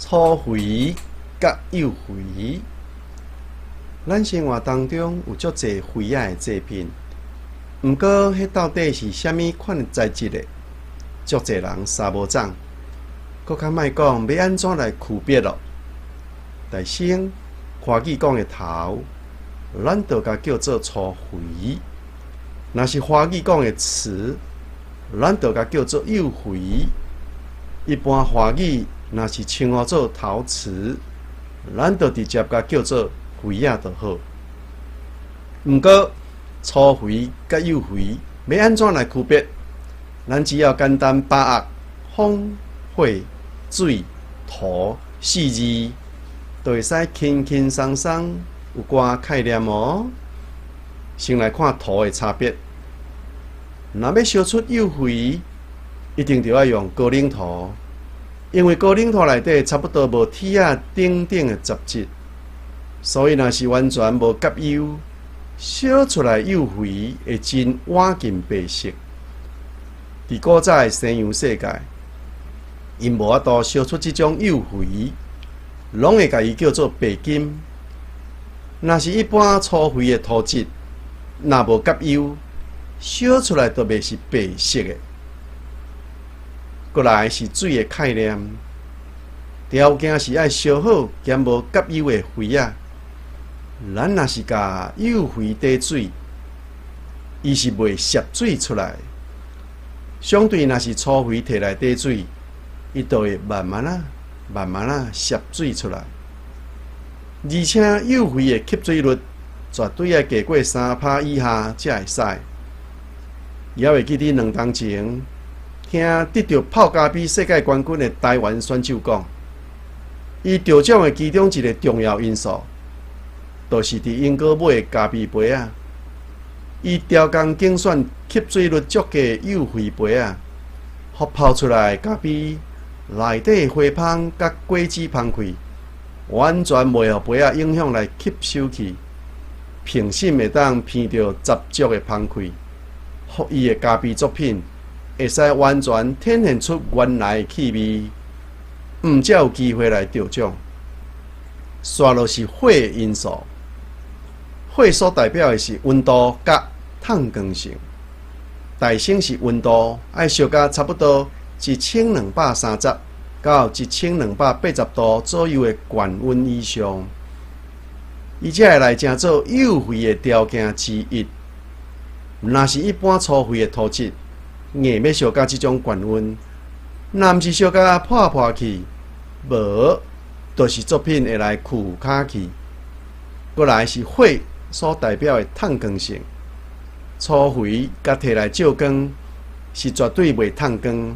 粗肥佮幼肥，咱生活當中有足濟肥仔的製品，毋過彼到底是啥物款的材質咧？足濟人捎無掌，閣較莫講欲按怎來區別囉。大先華語講的頭，咱就共叫做粗肥；若是華語講的雌，咱就共叫做幼肥。一般華語若是稱呼做陶瓷，咱就直接共叫做肥仔就好。毋過粗肥佮幼肥欲按怎來區別？咱只要簡單把握風、火、水、土四字，就會使輕輕鬆鬆有寡概念哦。先來看土的差別。若欲燒出幼肥，一定著愛用高嶺土，因為高嶺土內底差不多無鐵仔等等的雜質，所以若是完全無夾釉，燒出來幼肥會真倚近白色。佇古早的西洋世界，𪜶無法度燒出這種幼肥，攏會共伊叫做白金。若是一般粗肥的土質，若無夾釉，燒出來就袂是白色的。閣來是水的概念，條件是愛燒好兼無夾釉的肥仔。咱若是共幼肥綴水，伊是袂澀水出來。相對若是粗肥提來綴水，伊就會慢慢仔、慢慢仔澀水出來。而且幼肥的吸水率絕對愛低過3趴以下才會使。猶會記得2冬前聽得著泡咖啡世界冠軍的台灣選手講，伊得獎的其中一个重要因素，就是佇英國買的咖啡杯仔，伊刁工揀選吸水率足低的幼肥杯仔，予泡出來的咖啡內底花芳佮果子芳氣，完全袂予杯仔影響來吸收去，評審會當聞著十足的芳氣，予伊的咖啡作品會使完全展現出原來的氣味，才有機會來得獎。紲落是火的因素，火所代表的是溫度佮透光性。大先是溫度，愛燒甲差不多1230到1280度左右的懸溫以上，伊才會來成做幼肥的條件之一。若是一般粗肥的土質，硬欲燒甲這種懸溫，若毋是燒甲破破去，無，就是作品會來跍跤去。閣來是火所代表的透光性，粗肥共提來照光是絕對袂透光。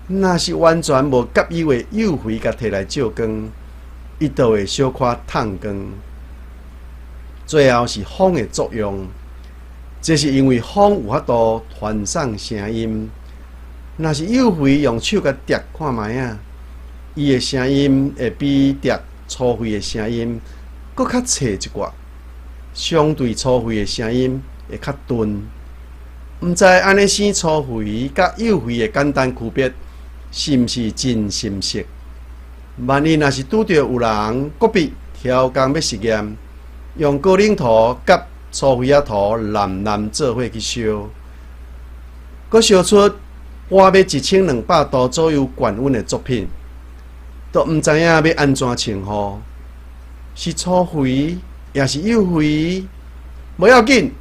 若是完全無夾釉的幼肥，共提來照光，伊就會小可透光。最後是風的作用，這是因為風有法度傳送聲音。若是幼肥用手共觸看覓仔，伊的聲音會比觸粗肥的聲音閣較脆一寡，相對粗肥的聲音會較鈍。毋知按呢生粗肥佮幼肥的簡單區別，是毋是真深實？萬一若是拄著有人閣別刁工欲實驗，用高嶺土佮粗肥仔土濫濫做伙去燒，閣燒出倚欲1200度左右懸溫的作品，都毋知影欲按怎稱呼，是粗肥抑是幼肥？無要緊，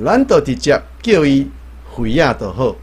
咱就直接叫伊肥仔就好。